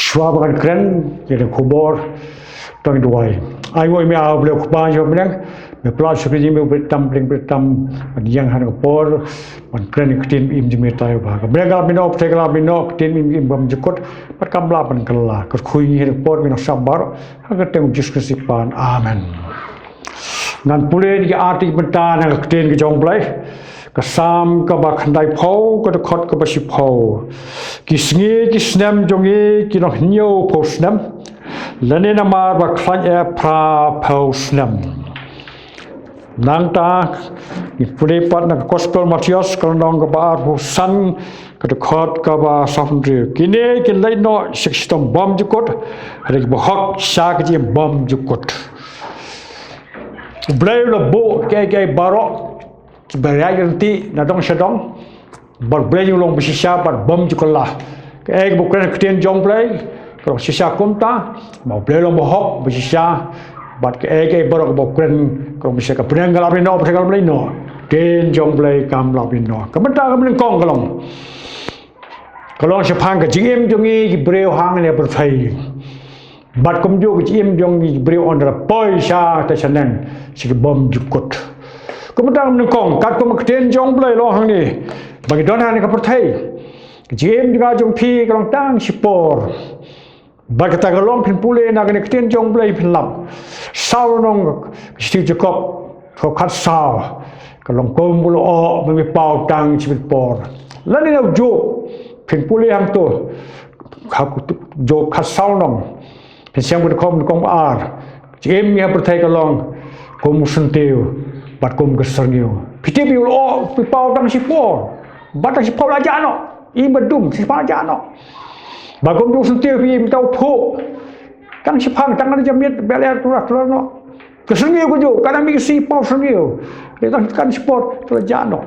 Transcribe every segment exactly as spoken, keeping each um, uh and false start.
Shuwa ba ngan kren ïa ka khubor, to ngin duwai. Ai nguh ïa me, A U Blei U Kpa jong ngi, me pynlong sha ka jingim u Briew tam, Briew tam ban ïeng ha kane ka por ban kren ïa ka ktien im jong me, tai ba ka bneng ka la mih noh, ka pyrthei ka la mih noh, ka ktien im, im bymjukut, bad kam lah ban kylla. Kyrkhu ïa ngi ha kane ka por, ngi ong sha baroh ha ka kyrteng U Jisu Khrist U Kpa. Amen. Ngan pule ïa ki arti ki bynta na ka ktien ka jong U Blei. Ka Salm kaba khyndaiphew, ka dkhot kaba shiphew. Ki sngi ki snem jong ngi ki long hynñiewphew snem, lane namar ba khlaiñ eh phraphew snem. Nangta ngi pule pat na ka Gospel Mathaios, ka lynnong kaba arphew san, ka dkhot kaba sawphew hynriew. Kine kin leit noh sha ka shitom bymjukut, hynrei ki bahok sha ka jingim bymjukut. U Blei u la buh kiei kiei baroh kiba ïaid ryntih na dong sha dong, bad U Blei u long ba shisha bad bym ju kylla. Kaei kaba u kren ha ka ktien jong U Blei ka long shisha kumta, ba U Blei u long ba hok ba shisha, bad kaei kaei baroh kaba u kren ka long ba shisha. Ka bneng ka la mih noh, ka pyrthei ka la mih noh, ka ktien jong U Blei kam lah mih noh. Ka bynta kaba nyngkong ka long, ka long shaphang ka jingim jong ngi ki briew hangne ha pyrthei. Bad kumjuh ka jingim jong ngi ki briew hynda la poi sha kata shaneng, sha ka bymjukut. Kumta kaba nyngkong, katkum ka ktien jong U Blei long hangne, ba ngi don hangne ha ka pyrthei, ka jingim jong nga jong phi ka long tang shipor. Bad kata ka long, phin pule na kane ka ktien jong U Blei phin lap. Saw lynnong ka shithi u Jakob, ka khatsaw, ka long kum u lyoh ba me paw tang shi por. Lane na u Job, phin pule hangto, ha u Job khatsaw lynnong, phin shem ka dkhot, dkhot ba ar. Jingim ngi ha pyrthei ka long kum u syntiew bad kum ka syrngiew. Phi tip, u lyoh phi paw tang shi por, bad tang shi por la jah noh. Im ba dum shi por la jah noh. Bad kumjuh u syntiew phi im, tang u phuh, tang shiphang, tang ka jamiat, bad la ïa tura tura noh. Ka syrngiew kumjuh, ka dang mih ka sngi paw syrngiew, hynrei tang kan shi por ka la jah noh.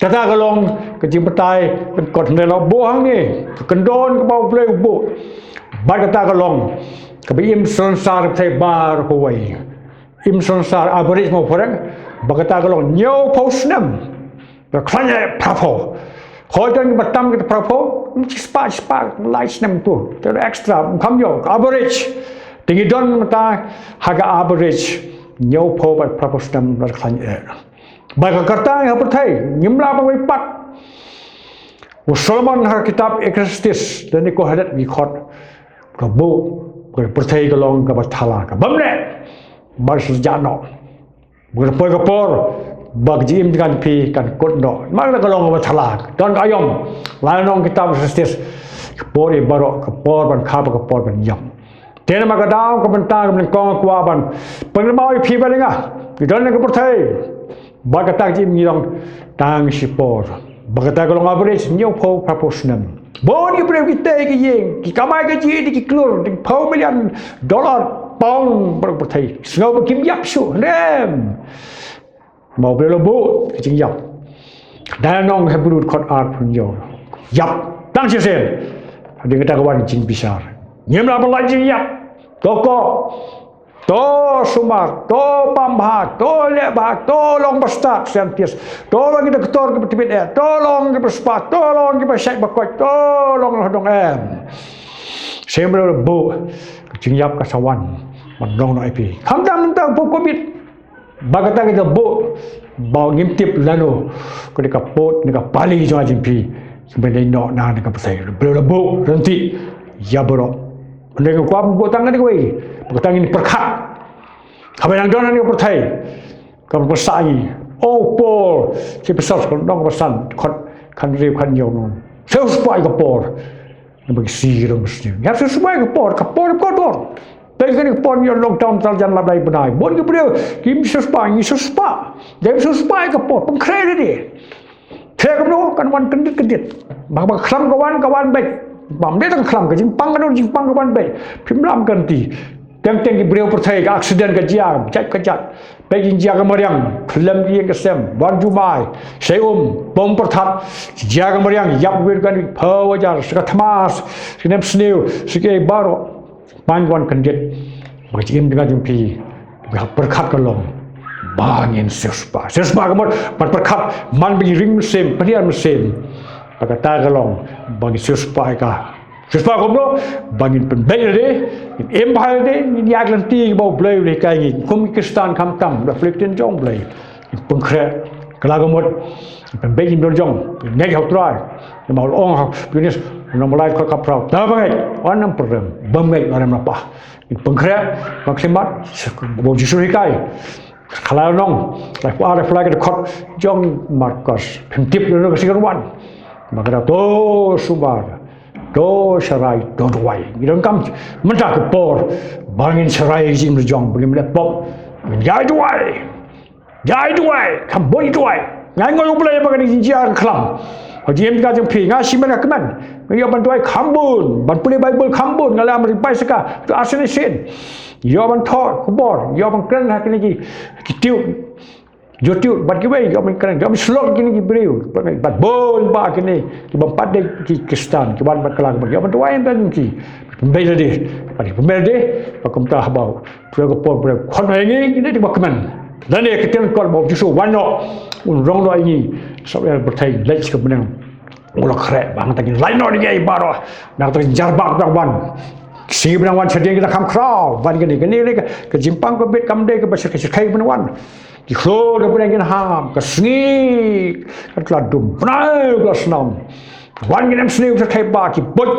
Kata ka long ka jingbatai, ka kot hynrei la buh hangne, ka kyndon kaba U Blei u buh. Bad kata ka long kaba im synsar ha pyrthei baroh kawei. Im synsar, average mo phareng, ba kata ka long hynñiewphew snem. Ba khlaiñ eh phraphew. Hooid, don kiba tam kita phraphew, shispah, shispah, lai snem tu. Te extra, ym kham ïoh, ka average. Te ngi don mynta ha ka average hynñiewphew bad phraphew snem ba khlaiñ eh. Ba ka kyrteng ha pyrthei ngim lah ban wai pat. U Solomon ha ka kitab Ecclesiastes lane Kohelet, ngi khot, ka buh, ka pyrthei ka long kaba thala, ka bym neh, ba shu jah noh. Ba ka poi ka por ba ka jingim jong nga jong phi kan kut noh. Namar ka long kaba thala. Don ka aïom, la nong kitab Ecclesiastes, ka por i baroh, ka por ban kha bad ka por ban ïap. Te namar kata ka daw, ka bynta kaba nyngkong nga kwah ban pynkynmaw ïa phi bad ïa nga, ngi don ha ka pyrthei, bad kata ka jingim ngi long tang shi por. Bad kata ka long average hynñiewphew phraphew snem. Bun ki briew ki tei ki ïing, ki kamai kajih da ki klur, da ki phew million dollar, pound, baroh ka pyrthei. Sngew ba kim ïap shuh, hynrei ma U Blei u la buh ka jingïap. Da nong Hebru dkhot ar phew hynñiew, ïap tang shisien. Hadien kata ka wan ka jingbishar. Ngim lah ban lait jingïap. To kob, to sumar, to bam bha, to leh bha, to long ba stad scientist, to long ki doktor kiba tbit eh, to long kiba spah, to long kiba shait ba koit, to long, long, em. Shisien U Blei u la buh ka jingïap, ka sa wan ban long noh ïa phi. Khamtam mynta u pop covid. Ba kata ka buh ba ngim tip lano ka dei ka pud ne ka pali jong nga jong phi, kiba dei noh na ka pyrthei. U Blei u la buh ryntih ïa baroh. Ym dei nga kwah ban buh tang kane kawei, ba kata ngin pyrkhat. Haba ngi dang don ha kane ka pyrthei, kaba pyrshah ngi. O Paul, sha Ephesos, ka lynnong kaba san, dkhot khathynriew, khathynñiew, nong, siewspah ïa ka por, namar ka sngi ka long mynsiem. Ïa, siewspah ïa ka por, ka por ka dor. Te kane ka por ngi ïoh long tang tang jan lap lai bnai. Bun ki briew kim siewspah, ngi siewspah. Dei siewspah ïa ka por, pynkhreh ïa lade. Khreh kumno? Kan wan kyndit kyndit. Ba, ba khlam ka wan, ka wan beit. Bym dei tang khlam, ka jingpang ka don, jingpang ka wan beit. Phim lah ban kynti. Teng teng ki briew pyrthei, ka accident ka jia, ka jait ka jait. Peit, ki jia ka mariang, khlem ki ïing ki sem, wan jumai, shai um, bym pyrthat. Jia ka mariang, ïap wei kane phew hajar, sa ka thma, sa ka nemsniew, sa kiei baroh. Pan wan kyndit. Ba ka jingim jong nga jong phi, ba pyrkhat ka long ba ngin siewspah. Siewspah ka mut ban pyrkhat, man ba ngi ring mynsiem, pynhiar mynsiem. Ba kata ka long ba ngin siewspah ïa ka. Shisha kumno, ba ngin pynbeit lade, ngin im bha lade, ngin ïaid lynti ba U Blei u la hikai ngi, kum ki Khristan khamtam, da pynleit ktien jong U Blei. Ngin pynkhreh, kylla ka mut, ngin pynbeit ïa ki jingdon jong, ngin ngeit ha U Trai. Namar u la ong ha u Ïoannis, nang ba lai dkhot khatphra. Da ba ngeit, wat nang pyrem, bym ngeit, wat nang pah. Ngin pynkhreh, ba khlieh mat, ba U Jisu u hikai. Khlaiñ nong, lai pha, lai pha, lai ka dkhot jong Markos. Phim tip lano ka sngi kan wan. Ba ka dei to sumar. To sharai, to duwai. Ngi donkam mynta ka por ba ngin sharai jingmut jong, ba ngin leh pop. Ngin ïai duwai. Ïai duwai, kham bun duwai. Nga ai nguh ïa U Blei ba kane ka jingjia ka khlam. Ha jingim jong nga jong phi, nga sngewbha kmen. Nga ïoh ban duwai kham bun, ban pule Baibl kham bun, nga leh ri bai saka, to arsen sien. Ïoh ban thoh khubor, ïoh ban kren ha kine ki, ki tiew, YouTube bad kiwei, ïoh ban kren, ïoh ban shlok kine ki briew, bad bun bah kine ki bym pat dei ki Khristan, ki wan bad kylla ka mut, ïoh ban duwai ïa ki. Pynbeit lade, bad pynbeit lade, ba kumta haba u pyrshah ka por, pyrshah khot ïa ngi, ngi dei ba kmen. Lane ka ktien ka ong ba U Jisu un wan noh, un rong noh ïa ngi, sawdong pyrthei, leit sha ka bneng. U la khreh ba hangta ngin lait noh ïa ngi baroh. Na kata ka jingjia ba ka dang wan. Ka sngi ba dang wan shadien ka dang kham khraw. Ban kane, kane ka, ka jingpang ka bit kam dei kaba shyrkhei, shyrkhei ba dang wan. Ki khlur ka bneng kin ham. Ka sngi ka la dum. Bnai ka la snem. Wan ngin ym sniew shyrkhei ba ki buit.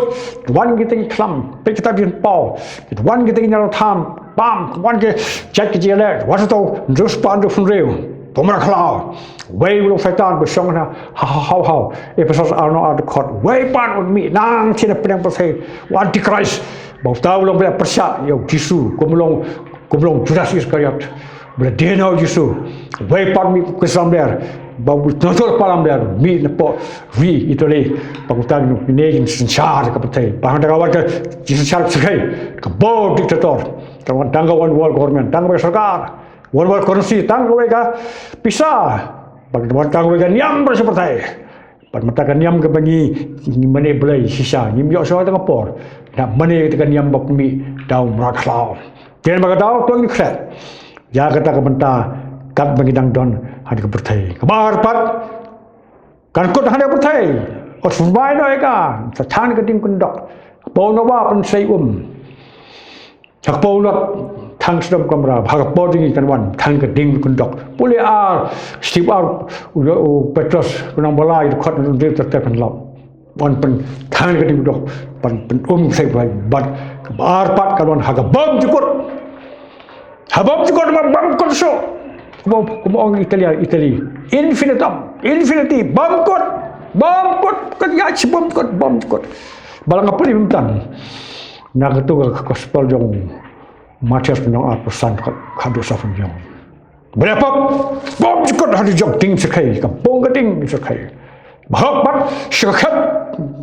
Wan kita ki khlam. Peit kita ki paw. Wan kita ki nongtham. Bam, wan ki jait ki jingïaleh, wat to, ndus pan du fun riu. Pumra khlaw. Wei u long Soitan ba shong ha, ha, ha, ha, ha. Ephesos ar nong ar dkhot. Wei pat un mih nang sha pdeng pyrthei. U Antichrist. Ba uta u long ba pyrshah ïa U Jisu. Kum long, kum long Judas Iskariot. Ba la die na U Jisu. Wei pat mih ki samler. Ba u nongtur palamler. Mih na pdeng ri Italy. Ba uta u ne jingsynshar ka pyrthei. Ba hangta ka wan ka jingsynshar shyrkhei. Ka bor dictator. Tang wan tang ka one world government, tang ka sorkar, one world currency, tang ka wei ka pisa, bad wan tang ka wei ka niam ba sha pyrthei. Bad mynta ka niam kaba ngi, ngi mane Blei shisha, ngim ïoh shuh tang ka por. Ngi mane kata ka niam ba pynmih da u mrad khlaw. Te ba ka daw to ngin khreh ïa kata ka bynta katba ngi dang don ha ka pyrthei. Kaba ar pat, kan kut ha ka pyrthei. Ot sumbai noh ïa ka. Sa than ka ding kyndok. Pynban ban sei um. Hak pau lak thang sdom kamra, hak pau ding kan wan, thang ka ding kyndok. Pule ar, Steve ar, u, u Petros, u nang balai, u khot, u dei ter ter kan lap. Wan pyn, thang ka ding kyndok, pan pyn um sei bai, bad, ar pat kan wan, hak bom jukut. Ha bom jukut, bom, bom jukut so. Kumba, kumba ong Italia, Italy. Infinitum, infinity, bom kut, bom kut, kan ya chi bom kut, bom jukut. Balang apa ni bintang. Na katu ka gospel jong Matius pynïaid arphew san ka, ka dohsa pynïaid. Bad pop, bom jukut ha ding jong ding shyrkhei, ka bong ka ding shyrkhei. Ba hok bad shyrkhei,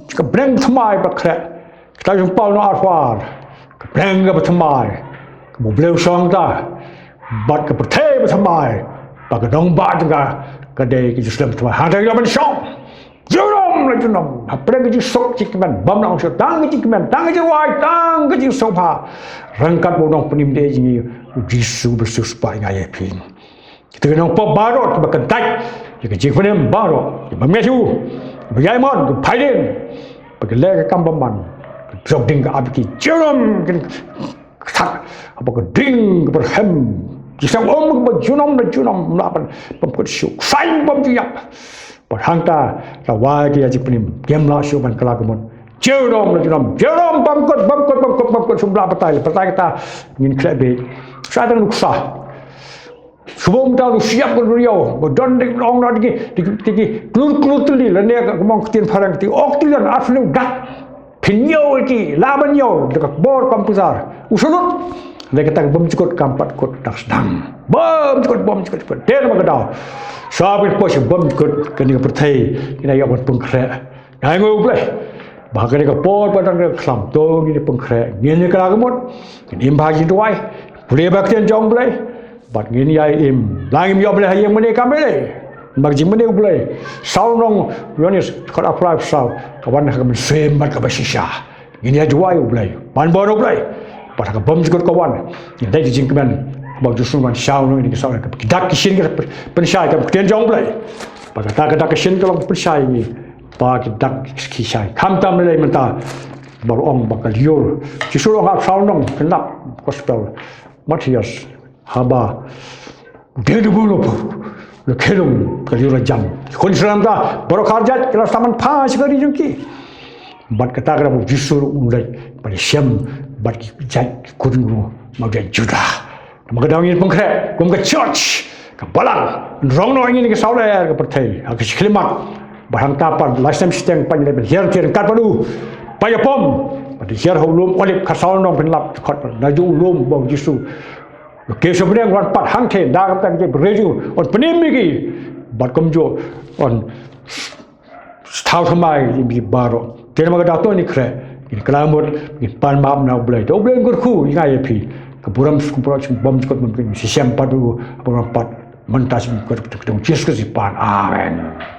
ka bneng thymmai ba khreh. Kata jong Paul na arphew ar, ka bneng kaba thymmai. Kaba U Blei u shong ta. Bad ka pyrthei ba thymmai. Ba ka dong ba jong ka, ka dei ka Jerusalem thymmai. Hangta ka ban shong. Junom la junom. Hapdeng ka jingsuk jingkmen. Bym lah ong shuh tang ka jingkmen. Tang ka jingwai. Tang ka jingsuk ba. Ryngkat u nongpynim de jong ngi. U Jisu ba shisha ba nga ïa phi. Kita ki nongpop baroh kiba kyntait. Ïa ka jingpynim baroh. Kiba mih u. Kiba ïai mon. Kiba phaidien. Ba ki leh ka kam bymman. Ka jok ding ka ap ki. Junom kin kthat. Haba ka ding ka pyrhem. Jingshang um kaba junom la junom. Mla ban bym kut shuh. Ksaiñ bym ju ïap. Bad hangta, la wai ki ïa jingpynim, kim lah shuh ban kylla ka mut. Junom la junom, junom, bym kut, bym kut, bym kut, bym kut, shu blah batai, batai kata, ngin khleh beit. Sa dang nuksa. Shu bym tang nuksa ïap ka duriaw, ba don dei long na dei, dei, dei, klur, klur tylli, lane ka mong ktien phareng, dei, ok tylli, ar tylli, dak. Phin ïoh ïa ki, lah ban ïoh, da ka bor komputer. U salut. Da kata ka bym jukut kam pat kut dak sdang. Bym jukut, bym jukut, jukut. Te namar ka daw. Sa phin poi sha bym jukut, kane ka pyrthei, kane ïa ban pynkhreh. Ngai ngoi U Blei. Ba kane ka por ba dang ka khlam to ngin ïa pynkhreh. Ngin ïa kylla ka mut. Ngin im bha jingduwai. Pule ba ktien jong U Blei. Bad ngin ïa im. La ngim ïoh Blei ha ïing mane kam Blei. Bad jingmane U Blei. Saw nong Ïoannis, dkhot arphew lai, saw. Ka wan ha ka mynsiem bad kaba shisha. Ngin ïa duwai U Blei. Ban bor U Blei. Bad ha ka bym jukut ka wan. Ngin dei ki jingkmen. Ba u Jisu ban saw nong ngin ki saw nong. Ki dak ki shin ki pynshai ka ktien jong U Blei. Bad kata ka dak ki shin ka long pynshai ngi. Ba ki dak ki shai. Khamtam lei mynta. Baroh ong ba ka lyiur. Jisu u ong ha ka saw lynnong, khyndap gospel Mathaios, haba u dei u bun u pur, u la khie lum, ka lyiur la jam. Ki khun Israel mynta baroh khar jait ki la sdang ban phai sha ka ri jong ki. Bad kata ka daw ba u Jisu u leit ban ïashem bad ki jait ki khun jong u, ma u jait Judah. Namar ka daw ngin pynkhreh kum ka church, ka balang, rong noh ïa ngin ki saw lyer ka pyrthei ha ka shi khyllipmat. Bad hangta pat la snem shiteng pat ngin leit ban hiar thiar ryngkat bad u, pat ïapom, bad hiar ha u lum Olib. Ka saw lynnong phin lap dkhot, naduh u lum ba u Jisu u la kiew sha bneng, u wan pat hangtei, da kata ka jingïaryngkat u wan pynim ïa ki. Bad kumjuh u wan thaw thymmai ïa ki baroh. Te namar ka daw to ngin khreh, ngin kylla mut, ngin pan map na U Blei. Te U Blei un kyrkhu ïa nga ïa phi. Ka burom sngewbha, sngewbha bymjukut, bymjukut, shisien pat u, burom pat mynta, shisien pat u, ka kyrteng Jisu Khrist ngi pan. Amen.